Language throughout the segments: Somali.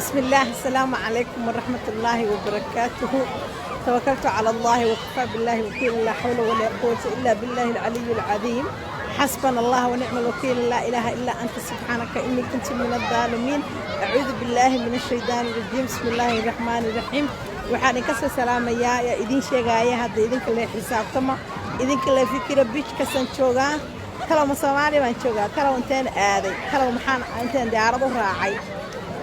بسم الله، السلام عليكم ورحمة الله وبركاته. توكلت على الله وكفى بالله وكيلا، لا حول ولا قوة إلا بالله العلي العظيم. حسبنا الله ونعم الوكيل، لا إله إلا أنت، سبحانك إني كنت من الظالمين. أعوذ بالله من الشيطان الرجيم. بسم الله الرحمن الرحيم. Waxaan idinka soo salaamayaa yaa idiin sheegaya hadda. Idinka le xisaabtama, idinka le fikira. Beach-kasaan joogaa. Talow ma Soomaaliya baan joogaa? Talow inteen aaday? Talow maxaan inteen diyaarad u raacay?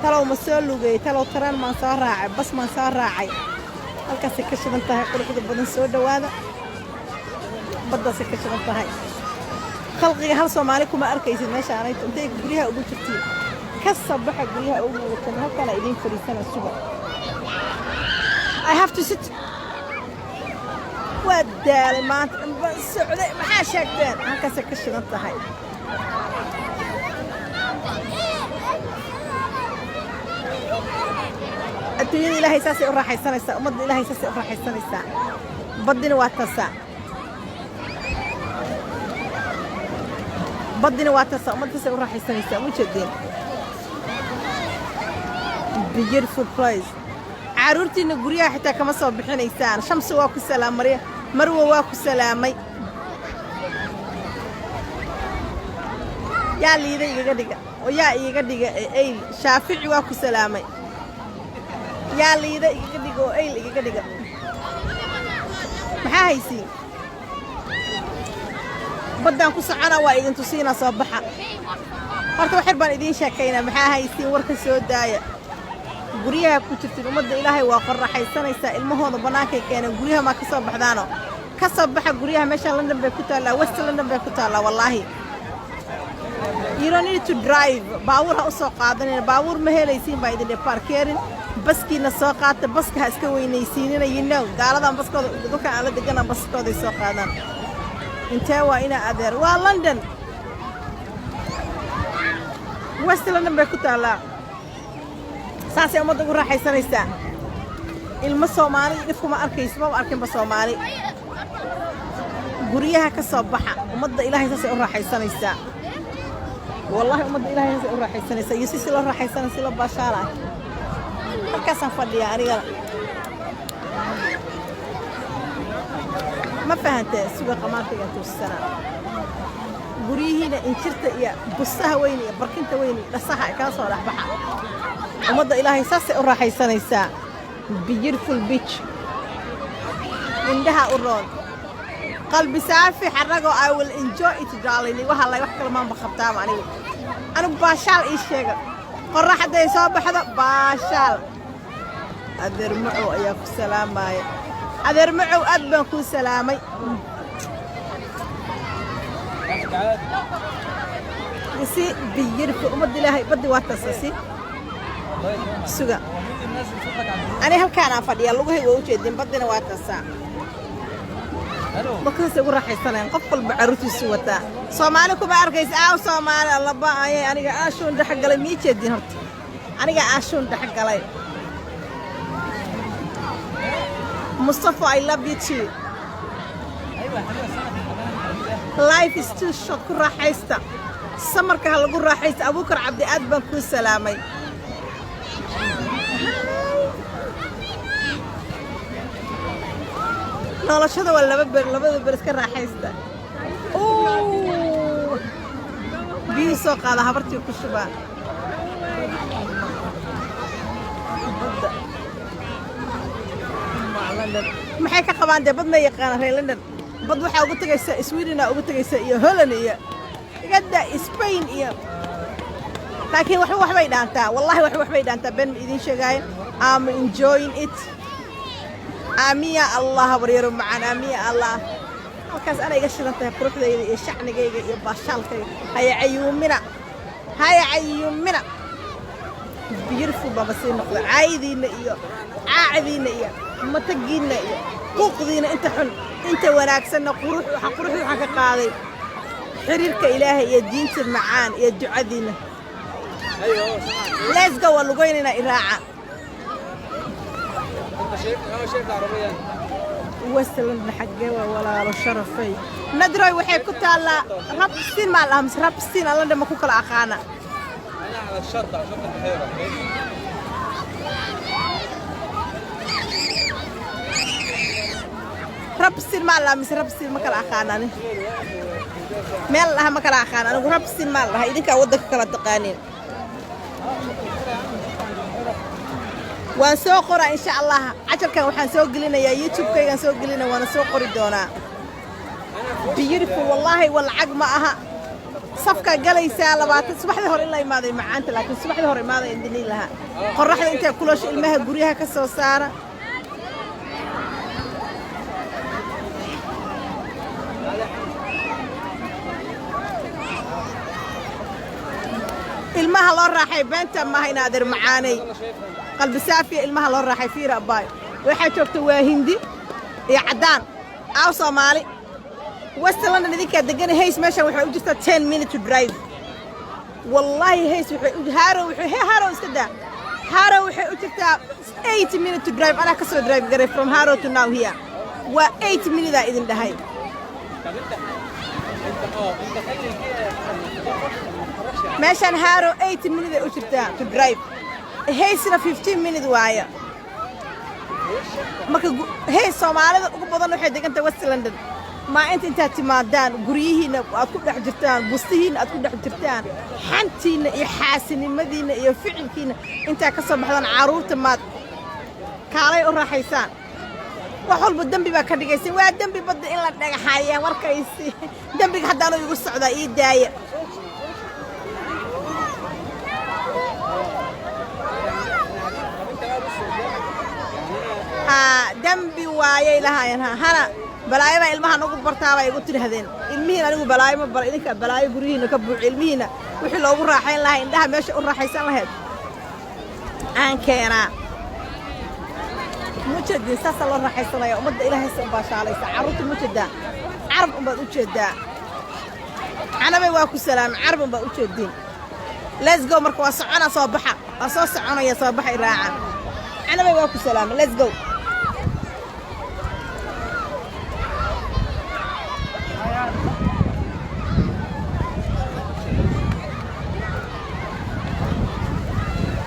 Talow ma soo lugay? Talow tareen maan soo raacay? Bas maan soo raacay? Halkaasay ka shidan tahay quruxda badan. Soo dhowaada, baddaasay ka shidan tahay. Khalqiga hal Soomaali kuma arkaysid meesha anayto. Intay guryaha ugu jirtiin? Ka soo baxa guryaha ugu watan. Halkaana idiin fadhiisana. Suga, I have to sit. Waa daalay, maanta dhan baan socday. Maxaa sheegteen? Halkaasay ka shidan tahay. Adduunyada Ilaahay saasay u raaxaysanaysaa. Ummadda Ilaahay saasay u raaxaysanaysaa. Baddina waa taasaa, baddina waa taasaa. Ummadda saasay u raaxaysanaysaa. Ma jeedeen? Beautiful place. Caruurtiina guryaha xitaa kama soo bixinaysaan. Shamsi, waa ku salaam. Marya Marwa, waa ku salaamay. Yaa liida igaga dhiga oo yaa iiga dhiga eyl? Shaafici, waa ku salaamay. Yaa liida igaga dhiga oo eyl igaga dhiga? Maxaa haysiin? Baddaan ku socona, waa idin tusiinaa. Soo baxa horta, wax yar baan idiin sheekaynaa. Maxaa haysiin? Warka soo daaya. Guryaha ku jirtin. Ummadda Ilaahay waa qorraxaysanaysaa. Ilmahooda bannaankay keeneen. Guryaha maa ka soo baxdaano? Ka soo baxa guryaha. Meeshaan London bay ku taallaa, West London bay ku taallaa. Wallaahi, you don't need to drive. Baabuur ha u soo qaadanina. Baabuur ma helaysiin baa idin parkeerin. Baskiina soo qaata. Baska ha iska weynaysiinina. Gaaladan baskooda, dadkan aan la degana baskooday soo qaadaan. Intee waa ina adeer? Waa London, West London bay ku taallaa. Saasay ummadda ugu raaxaysanaysaa. Ilmo Soomaali dhifkuma arkayso, maba arkinba Soomaali. Guryaha ka soo baxa. Ummadda Ilaahay saasay u raaxaysanaysaa. Wallahi, ummadda Ilahay saasay u raaxaysanaysaa. Iyo si loo raaxaysanay, si loo baashaalayo. Halkaasaan fadhiyaa anigana, ma fahantee? Suga, qamaarkaygaan tuursanaa. Guryihiina injirta iyo bustaha weyn iyo barkinta weyn iyo dhasaha kala soo dhexbaxa. Ummadda Ilaahay saasay u raaxaysanaysaa. Beautiful beach, indhaha u roon. Qalbi saafi xarago. I will enjoy it, darling. Waxa lay wax kale maanba qabtaaba anigu. Anigu baashaal ii sheega. Qorrax hadday soo baxdo, baashaal. Adeer Macow ayaa ku salaamaya. Adeer Macow, aad baan kuu salaamay. You see, beautiful. Ummadda Ilaahay baddi waa taasa. Si suga, ani halkaan aan fadhiyaa, lugahay waa u jeedin. Baddina waa taasaa. Dadkaasay ugu raaxaysanayaan. Qof walba carruurtiisu wataa. Soomaali kuma arkaysa. Aaw Soomaali? Allaba ayay. Aniga aashuun dhex galay. Mii jeedin horta? Aniga aashuun dhex galay. Mustafa, I love you too. Life is too short. Ku raaxaysta samarka, ha lagu raaxaysta. Abuukar Cabdi, aad baan kuu salaamay. Noloshada waa laba ber, labada ber iska raaxaysta. Biyuu soo qaada, habartii ku shubaa badda. Waa London. Maxay ka qabaan dee? Bad ma yaqaana reer London. Bad waxaa ugu tegaysa Sweden aa ugu tegaysa iyo Holland iyo igada Spain iyo, laakiin waxba waxbay dhaantaa. Wallahi, waxba waxbay dhaantaa. Been ma idiin sheegaayo. I'm enjoying it. Aamiya Allah, habaryaro macaan. Aamiya Allah. Halkaas ana iga shidan tahay quruxdayda iyo shacnigayga iyo baashaalkayga. Haya cayuumina, haya cayuumina. Beautiful baaba sii noqda. Caayidiinna iyo caacdiinna iyo matagiinna iyo quuqdiinna inta xun, inta wanaagsanna qurux. Waxaan quruxda waxaan ka qaaday xiriirka Ilaahay iyo diinta macaan iyo ducadiinna. Let's go. Waa lugaynaynaa, iraaca. انت شايفني؟ اه، شايف العربيه. West London xaggee waa, walaalo sharafay? Nadroy, waxay ku taallaa Rabstin maa lahaa mise Rabstin? Aan London ma ku kala aqaana. انا على الشط، على شط البحيره، فاهمني؟ Rabsin maa lahaa mise rabsin ma kala aqaan ani. Meel laha ma kala aqaan anigu. Rabsin maa lahaa, idinkaa waddanka kala taqaaniin. Waan soo qoraa insha Allah. Cajalkan waxaan soo gelinayaa YouTube-kaygaan soo gelinaya, waana soo qori doonaa. Beautiful, wallaahi. Waa lacag ma aha. Safkaa galaysaa 20 subaxdii hore in la imaaday macaanta, laakiin subaxdii hore imaaday indiniin lahaa. Qorraxda intay kulosha ilmaha guryaha ka soo saara. Ilmaha loo raaxay beenta maaha in adeer macaanay. Qalbi saafiya ilmaha loo raaxay. Fiira abaay, waxaa joogta waa Hindi iyo caddaan aaw Soomaali. West London idinkaa degan. Hayes meeshan waxay u jirtaa 10 minute to drive. Wallaahi Hayes waxay u Harrow waxay Harrow iska daa, Harrow waxay u jirtaa 8 minute to drive. Anaa ka soo drive garay from Harrow to now here, waa 8 minute aa idin dhahay. طب انت اه انت خلي الفئه ما تتحركش يعني. Meeshaan Harrow 8 minute ay u jirtaa to drive, Hayesna 15 minute waaye. Marka Hayes Soomaalida ugu badan waxay degan tahay West London. Maa inta intaad timaadaan guryihiinna aad ku dhex jirtaan, bustihiinna aad ku dhex jirtaan, xantiinna iyo xaasinimadiinna iyo ficilkiinna intaa ka soo baxdaan, carruurta maad kaalay u raaxaysaan. Wax walba dembi baa ka dhigaysa. Waa dembi badda in la dhagaxaya warkaysi. Dembiga haddaanu igu socdaa, ii daaya. طب انت بقى بص قدامك يعني انا Haa, dembi waayay lahaayeen. Ha hana balaayo baa ilmaha nagu bartaa bay igu tidhahdeen. Ilmihiin anigu balaayo ma bara, idinka balaayo guryihiina ka buuxi. Ilmihiina wixii loogu raaxayn lahaa, indhaha meesha u raaxaysan lahayd aan keenaa. Mujeedin, saasaa loo raaxaysanaya. Ummadda Ilaahaysa u baashaalaysa. Carruurta mujeedaa, carab unbaad u jeedaa. Canabay waa ku salaamay. Carab unbaad u jeediin. Let's go. Marka waa socona, soo baxa, waa soo soconaya, soo baxa, iraaca. Canabay waa ku salaamay. Let's go.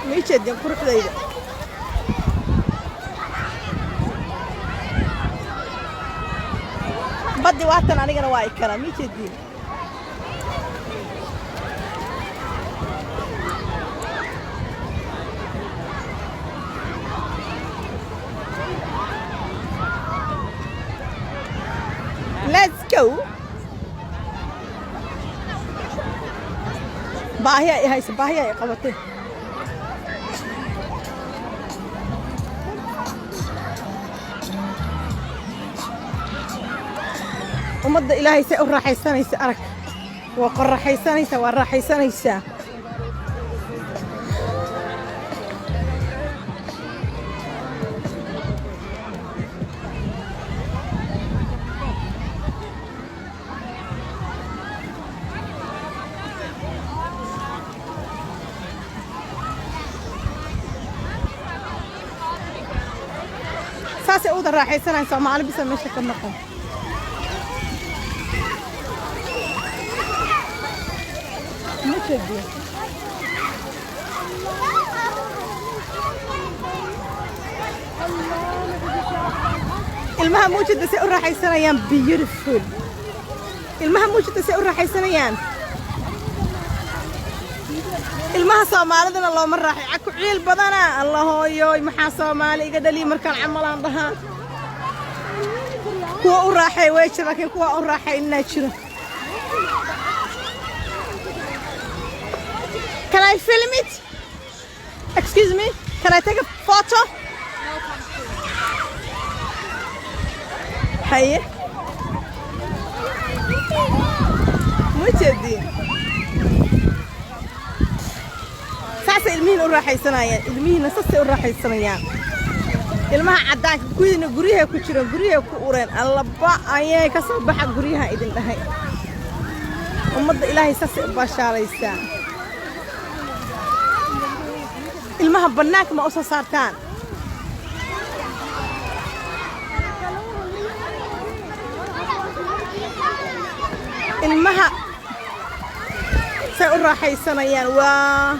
Ma ii jeedin quruxdayda? Baddi waatan, anigana waa ikana. Ma ii jeedin? Let's go. Baahiya i haysa, baahiya i qabatay. Ummadda Ilaahay say u raaxaysanaysa arag. Waa qorraxaysanaysaa, waa raaxaysanaysaa. Saasay uwada raaxaysanayan. Soomaali bisa meesha ka maqan. Ma jeediyo ilmaha muujida say u raaxaysanayaan. Beautiful. Ilmaha muujida say u raaxaysanayaan. Ilmaha Soomaalidana looma raaxay. Caku ciil badana. Allah hooyoy, maxaa Soomaali iga dhaliya markaan camalaan dhahaa. Kuwa u raaxay way jira, laakiin kuwa u raaxaynaa jiro. Can I film it? Excuse me? Can I take a photo? Haye. Mujeediin. Saasay ilmihiina u raaxaysanayaan. Ilmihiina saasay u raaxaysanayaan. Ilmaha caddaanka kuwiina guryahay ku jireen, guryahay ku ureen. Allaba ayay ka soo baxa guryaha idin dhahay. Ummadda Ilaahay saasay u baashaalaysaa. Ilmaha bannaanka ma u soo saartaan? Ilmaha say u raaxaysanayaan waa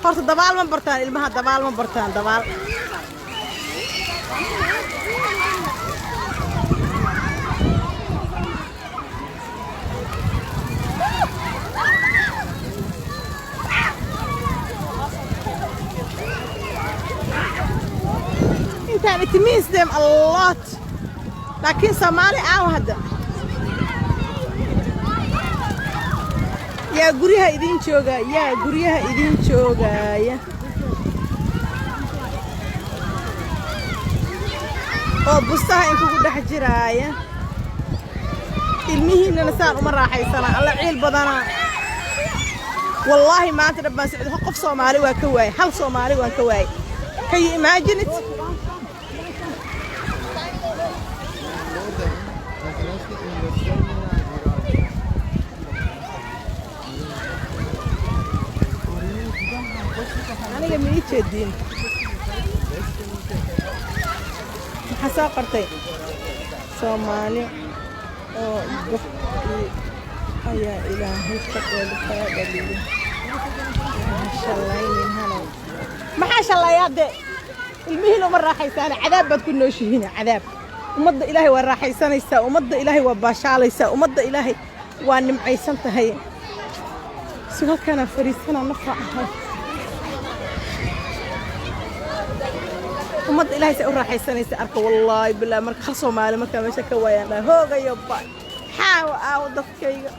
Horta dabaal ma bartaan ilmaha, dabaal ma bartaan, dabaal. Intaan it means them a lot, laakiin Soomaali aaw hadda yaa guryaha idiin jooga, yaa guryaha idiin joogaya oo bustaha inkugu dhex jiraaya, ilmihiinana saan uma raaxaysana. Alla ciil badanaa, wallaahi maanta dhan baan socday, qof Soomaali waa ka waayay, hal Soomaali waan ka waayay. Can you imagine it? Oradan arkadaşlar üniversite. Aniga ma ii jeediin? Maxaa soo qortay? Soomaali oo gofki ayaa Ilaahay kaa dhaliyo. Ha shallaynin hanow. Maxaa shallayaa dee? Ilmihiina uma raaxaysaana, cadaab baad ku nooshihiin, cadaab. Ummadda Ilaahay waa raaxaysanaysaa, ummadda Ilaahay waa baashaalaysaa, ummadda Ilaahay waa nimcaysan tahay. Sugalkaana fariisana nafa ahay. Ummadda Ilaahay say u raaxaysanaysa arka. Wallaahi bilaa marka hal Soomaali markaa meesha ka waayaan dhaha hoogayo ba xaawa aawo dadkayga.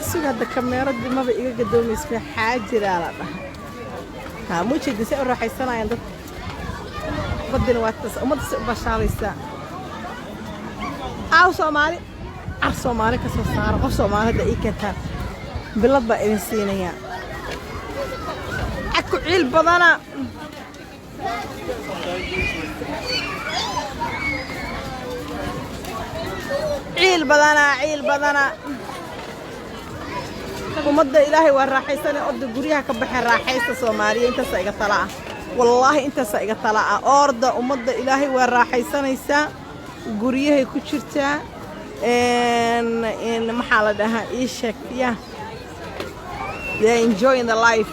Suga hadda, kameeradii maba iga gadoomaysa. Maxaa jiraa la dhaha? Haa, mujeedin say u raaxaysanayaan dadka. Baddina waa taas, ummadda say u bashaalaysaa. Aaw Soomaali? Car Soomaali ka soo saara. Qof Soomaali hadda ii keentaan, bilad baa idin siinayaa. Ku ciil badana. Ciil badana, ciil badana. Ummadda Ilaahay waa raaxaysane, orda guryaha ka baxeen, raaxaysta Soomaaliya. Intaasa iga tala ah, wallaahi intaasa iga tala ah. Orda, ummadda Ilaahay waa raaxaysanaysaa, guryahay ku jirtaa. Maxaa la dhahaa? Ii sheeg. Yeah, they enjoying the life.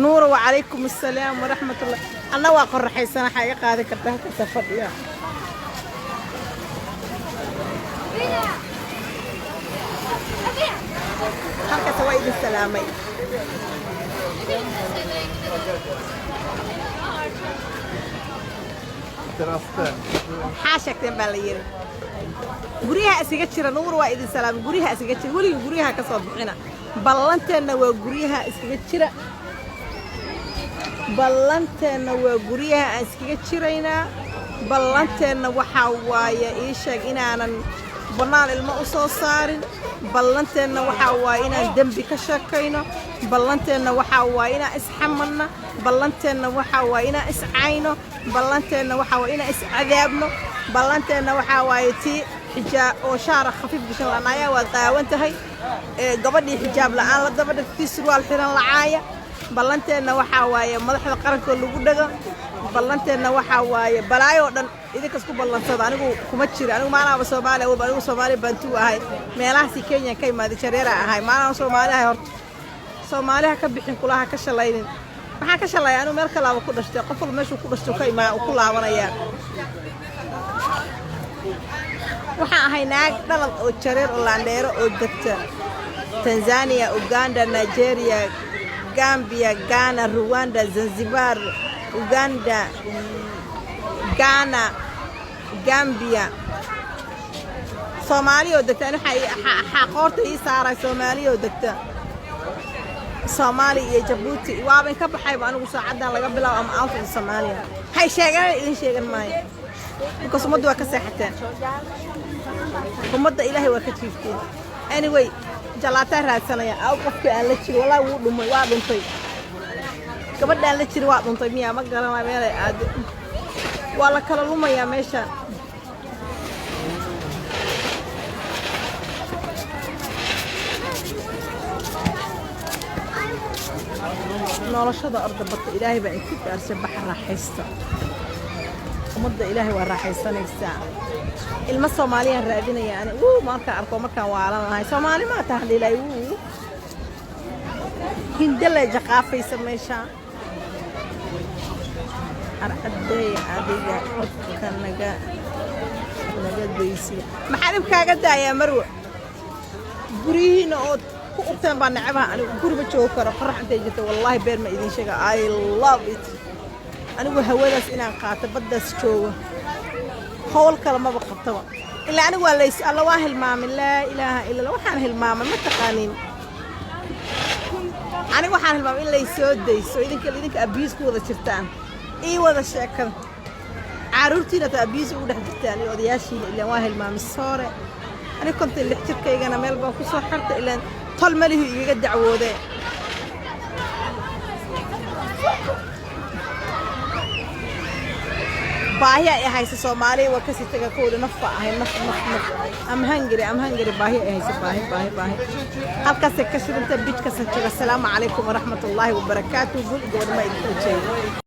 Nuura, wacalaykum assalaam waraxmat ullah. Anna waa qoraxaysan, waxaa iga qaadi karta halkaasa fadhiya. Halkaas waa idin salaamay. Maxaa sheegteen baa la yidhi? Guryaha isaga jira. Nuur, waa idin salaamay. Guryaha iskaga jira, weligii guryaha ka soo bixina. Ballanteenna waa guryaha iskaga jira. Ballanteenna waa guryaha aan iskaga jiraynaa. Ballanteenna waxaa waaye, ii sheeg, inaanan bannaan ilmo u soo saarin. Ballanteenna waxaa waaye inaan dembi ka sheekayno. Ballanteenna waxaa waaye inaan isxamanno. Ballanteenna waxaa waaye inaan iscayno. Ballanteenna waxaa waaye inaan iscadaabno. Ballanteenna waxaa waaye tii xijaab oo shaara khafiif gashan lanaaya waad qaawan tahay, ee gabadhii xijaab la'aan la daba dhigto, tii surwaal xiran lacaaya. Ballanteenna waxaa waaye madaxda qarankoo lagu dhago. Ballanteenna waxaa waaye balaayo oo dhan. Idinkas ku ballansada, anigu kuma jiro. Anigu maanaaba Soomaaliya walba, anigu Soomaaliya Bantuu ahay, meelahaasi Kenya ka imaaday, jareera ahay, maanaa Soomaali ahay. Horta Soomaaliha ka bixin, kulaha ka shalaynin. Maxaa ka shalaya? Anigu meel kalaaba ku dhashtay. Qof walba meeshuu ku dhashto ka imaa ku laabanayaa. Waxaan ahay naag dhalad oo jareer oo laandheero oo degta Tanzania, Uganda, Nigeria, Gambia, Ghana, Rwanda, Zanzibar, Uganda, Ghana, Gambia. Soomaaliya oo degta ani waxaa qoorta ii saaray Soomaaliya oo degta Soomaaliya iyo Jabuuti. Waaba in ka baxayba anigu saacaddan laga bilaabo ama out of Soomaaliya. Hay sheegan, idin sheegan maayo, because ummadda waa ka seexateen, ummadda Ilaahay waa ka jiifteen. Anyway, jalaataa raadsanaya. Aw, qofkii aan la jiro wallahi wuu dhumay, waa dhuntay. Gabadhaan la jiro waa dhuntay miyaa? Ma garanayo meelay aado. Waa la kala lumayaa meeshaan. Noloshada orda bata. Ilaahay baa idinku gaarshay. Baxa, raaxaysta. Ummadda Ilaahay waa raaxaysanaysaa. Ilmo Soomaaliyaan raadinaya ani. Wuu markaan arko, markaan waalan lahay, Soomaali maa tahan ilaahay. Wuu hindalay jaqaafaysa meesha. Arcadeey, adiga codka naga daysiya. Maxaa dhib kaaga daayaa, Marwo? Guryihiina ood ku urteen baa nacabaha. Anigu guri ma joogi karo qorax intay jirto. Wallaahi beer ma idiin sheega. I love it. Anigu hawadaas inaan qaato, baddaas joogo, howl kale maba qabtaba. Ilaa anigu waa lays alla waa hilmaamay. Laa ilaaha illa Allah. Waxaan hilmaamay, ma taqaaniin, aniga waxaan hilmaamay in lay soo dayso. Idinka abuse ku wada jirtaan, ii wada sheekada, caruurtiina ta abuse ugu dhex jirtaan iyo odayaashiina. Ilaan waa hilmaamay soore. Aniga 56 jirkaygana meel baan kusoo xirta. Ilaan tol malihu igaga dacwoodee. Baahi ay hayso Soomaaliya waa kasii taga kowda. Naf baa ahay, naf, naf, naf. Am hungry, am hungry. Baahi ay hayso, baahi, baahi, baahi. Halkaasay ka shidanta, beachkaasa jooga. Asalaamu calaykum waraxmatullaahi wabarakaatu. Gul gabadhma idinka jeedo.